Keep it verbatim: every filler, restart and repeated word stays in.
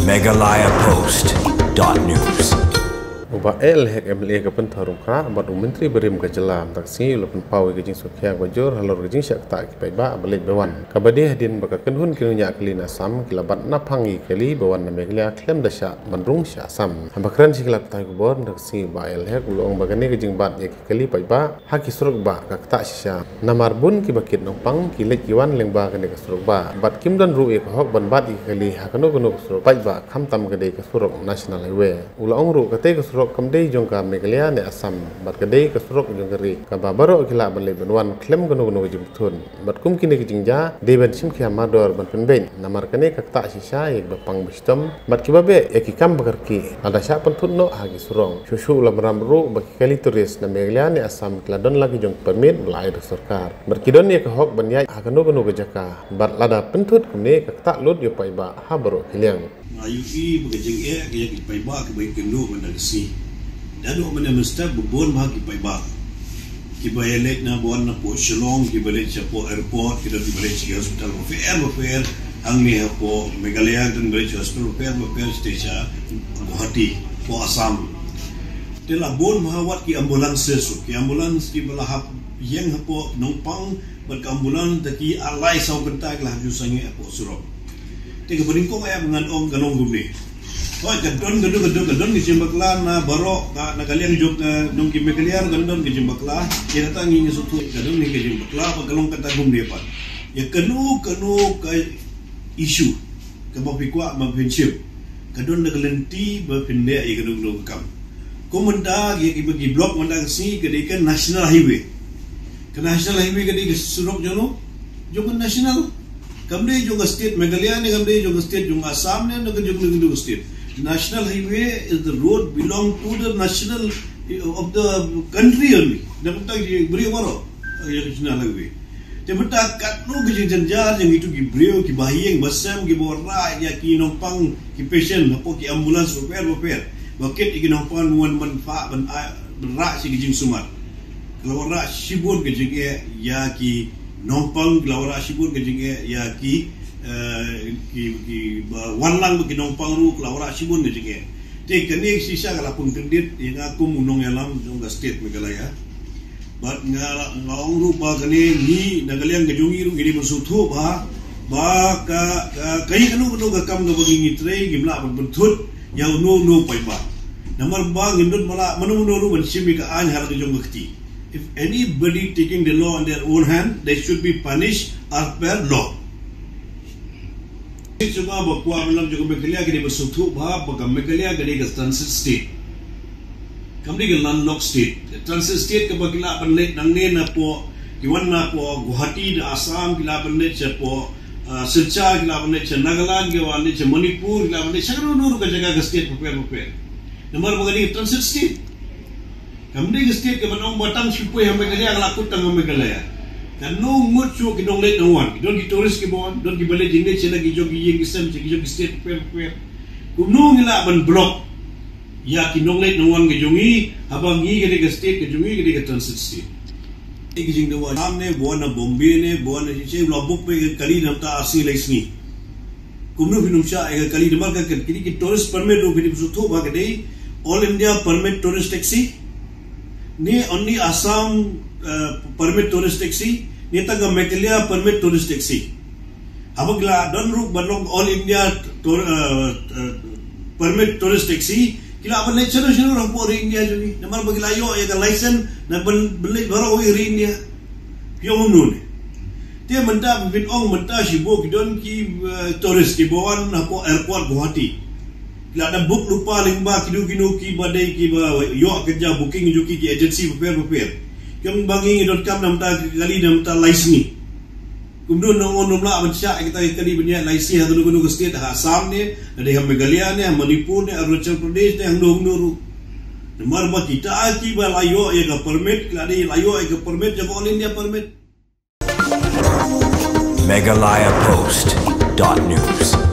Meghalaya Post dot news. U Bah A L Hek M L A ka Pynthorumkhrah bad u Myntri barim ka jylla mynta ka sngi u la pynpaw ïa ka jingsngewkhia kaba jur halor ka jingshah ktah ki paidbah ba leit ba wan. Kaba dei hadien ba ka kynhun ki nongñiah kali na Assam ki la bat naphang ïa ki kali ba wan na Meghalaya khlem da shah ban rung sha Assam. Haba kren sha ki lad pathai khubor mynta ka sngi u Bah A L Hek u la ong ba kane ka jingbat ïa ki kali paidbah ha ki surok bah ka ktah shisha. Namar bun kiba kit nongpang ki leit ki wan lyngba kane ka surok bah bad kim don ruh ïa ka hok ban bat ïa ki kali ha kano kano ka surok paidbah khamtam ka dei ka surok National Highway. U la ong ruh katei ka surok kam dei jong ka Meghalaya ne Assam bad ka dei ka surok jong ka ri kaba baroh ki lah ban leit ban wan khlem kano kano ka jingpynthut. Bad kum kine ki jingjia dei ban shim khia mardor ban pynbeit namar kane ka ktah shisha ïa kiba pang ba shitom bad kiba beh ïa ki kam ba kyrkieh. Lada shah pynthut noh ha ki surok shuh shuh u la marmar ruh ba ki kali tourist na Meghalaya ne Assam ki la don la ki jong ki permit ba la ai da ka sorkar bad ki don ïa ka hok ban ïaid ha kano kano ka jaka. Bad lada pynthut kumne ka ktah lut ïa u paidbah ha baroh ki liang. Nga ïohi ba ka jingeh ka ïa ki paidbah kiba ïakynduh mynta ka sngi. Naduh mynne mynstep ba bun bha ki paidbah kiba ïaleit na ba wan na poh Shillong, kiba leit sha poh airport, ki don kiba leit sha ki hospital bapher bapher hangne hapoh Meghalaya, ki don kiba leit sha hospital bapher bapher shatei sha Guwahati, poh Assam. Te la bun bha wat ki ambulances ruh, ki ambulance kiba la hap ïeng hapoh Nongpang bad ka ambulance da ki ar lai saw kynta ki la hap ju sangeh hapoh surok. Te kaba nyngkong eh ba ngan ong ka long kumne. Hooid ka don ka don ka don ka don ka jingbakla na baroh ka na ka liang jong ka nong ki Meghalaya ka don ka jingbakla. Ïa kata ngi ngi sngewthuh ka don ka jingbakla bad ka long kata kumne pat. Ïa kano kano ka issue kaba phi kwah ba phin shim ka don da ka lynti ba phin leh ïa kano kano ka kam. Kum mynta ïa kiba ki block mynta ka sngi ka dei ka National Highway. Ka National Highway ka dei ka surok jong no jong ka national. Kam dei jong ka state Meghalaya ne kam dei jong ka state jong Assam ne, ne ka jong ka state. National Highway is the road belong to the national of the country only. Da kata ki briew baroh ïa ka National Highway. Te mynta katno ka jingjynjar jong itu ki briew kiba ha ïing ba sem kiba wanrah ïa ki nongpang ki patient hapoh ki ambulance bapher bapher. Ba kit ïa ki nongpang wan ban phah ban rah sha ki jingsumar. Ki la wanrah shibun ka jingeh ïa ki nongpang, ki la wanrah shibun ka jingeh ïa ki ki ki ba wan lang ba ki nongpang ruh ki la wanrah shibun ka jingeh. Te kane shisha ka la pynkyndit ïa nga kum u nongïalam jong ka state Meghalaya. Bad nga nga ong ruh ba kane ngi na ka liang ka jong ngi ruh ngi dei ban sngewthuh ba ba ka ka ka ïa kano kano ka kam kaba ngi ngi trei ngim lah ban pynthut ïa uno uno paidbah. Namar ba ngim don ba lah mano mano ruh ban shim ïa ka aiñ ha la ka jong ka kti. If anybody taking the law in their own hand, they should be punished as per law. Shuwa ba kwah ban lam jong ka Meghalaya ka dei ba sngewthuh ba ba ka Meghalaya ka dei ka transit state. Kam dei ka landlocked state. Ka transit state kaba ki lah ban leit nangne napoh ki wan napoh Guwahati da Assam ki lah ban leit shapoh Silchar ki lah ban leit sha Nagaland ki lah ban leit sha Manipur ki lah ban leit sha kano kano ka jaka ka state bapher bapher. Namar ba ka dei ka transit state. Kam dei ka state kaba nong ba tang shu poi ha Meghalaya ka la kut tang ha Meghalaya. Kano ngut shuh ki nongleit nongwan ki don ki tourist kiba wan don kiba leit jingleit sha la ki jong ki ïing ki sem sha ki jong ki state bapher bapher. Kumno ngi lah ban block ïa ki nongleit nongwan ka jong ngi haba ngi ka dei ka state ka jong ngi ka dei ka transit state. Ki jingdawa Assam ne ba wan na Bombay ne ba wan na shisha u la book peit ka kali na bynta ar sngi lai sngi. Kumno phin ym shah ïa ka kali namar ka kini ki tourist permit ruh phin ym sngewthuh ba ka dei All India permit tourist taxi ne only Assam permit tourist taxi ne tang ka Meghalaya permit tourist taxi. Haba ki la don ruh ban long All India permit tourist taxi ki lah ban leit shano shano ruh hapoh ri India jong ngi namar ba ki la ïoh ïa ka license na ban leit baroh ri India. Phi ong kumno ne? Te mynta ba phin ong mynta shibun ki don ki tourist kiba wan hapoh airport Guwahati. Ki la da book lypa lyngba kino kino kiba dei kiba ïoh ka ja booking jong ki ki agency bapher bapher. Ki ong ba ngi ngi donkam na bynta ka kali na bynta lai sngi. Kumno nong ong ym lah ban shah ïa kita ki kali ban ïaid lai sngi ha kano kano ka state ha Assam ne, lada ha Meghalaya ne, ha Manipur ne, Arunachal Pradesh ne, hangno hangno ruh. Namar ba kita kiba la ïoh ïa ka permit ki la dei la ïoh ïa ka permit jong ka All India permit. Meghalaya Post dot news.